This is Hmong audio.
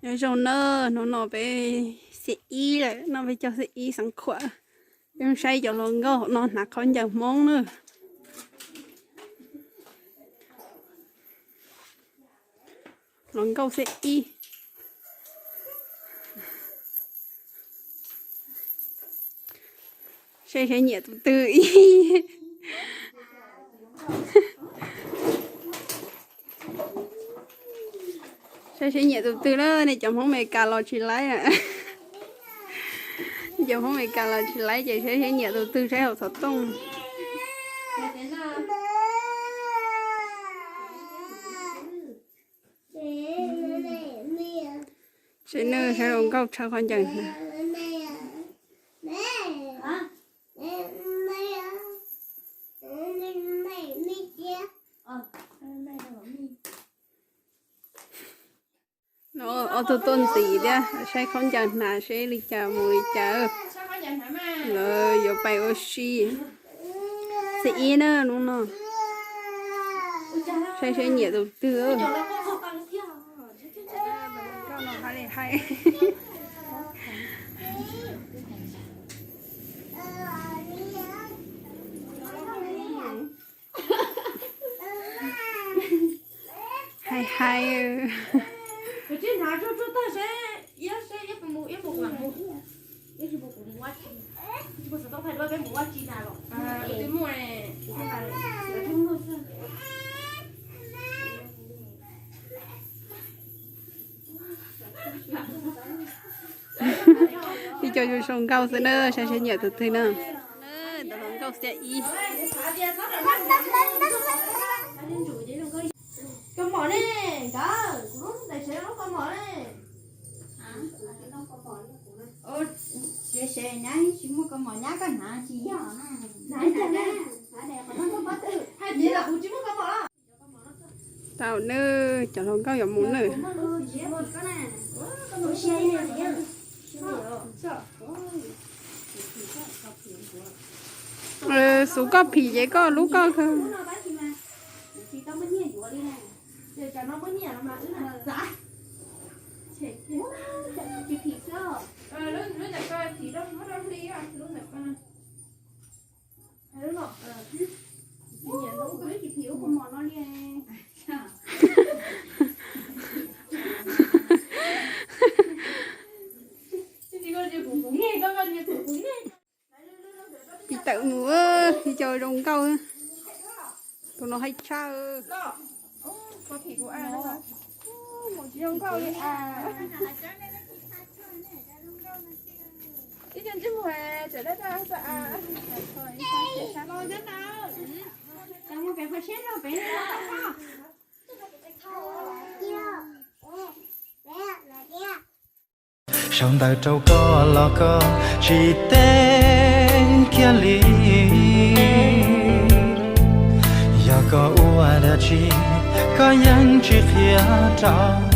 Nyob zoo na, hnub no peb xiab ib lawm, no peb caug xiab ib xeev khuam. Peb mus saib cov hluas nkauj hauv no hnav khaub ncaws Hmoob na. Hluas nkauj xiab ib. Saib seb nyiam tus twg ib. Saib seb nyiam tus twg na, nej cov Hmoob Amelikas los tsis laib. Cov Hmoob Amelikas los tsis laib ces saib seb nyiam tus twg saib hauv xov tooj. Saib nws saib hluas nkauj tshawb khaub ncaws hnav. No ob tug tuaj ntxiv thiab, saib khaub ncaws hnav seb li cas mus li cas. Lawv yuav pais ua si. Xiab ib na hnub no. Saib seb nyiam tus twg. Hais hais. Ib co zoo zoo nkauj xwb na, saib seb nyiam tus twg na. Tus hluas nkauj xiab ib. Tau nawb, cov hluas nkauj yuav mus nawb. Xuv koj phim ces koj lub koj kawg. Pis tawm mus, pis cov zoo nkauj. Tus no haib tshaj. Sau ntawv rau koj los koj tsis teb kiag li. Yog koj ua dab tsi koj yeej tsis qhia rau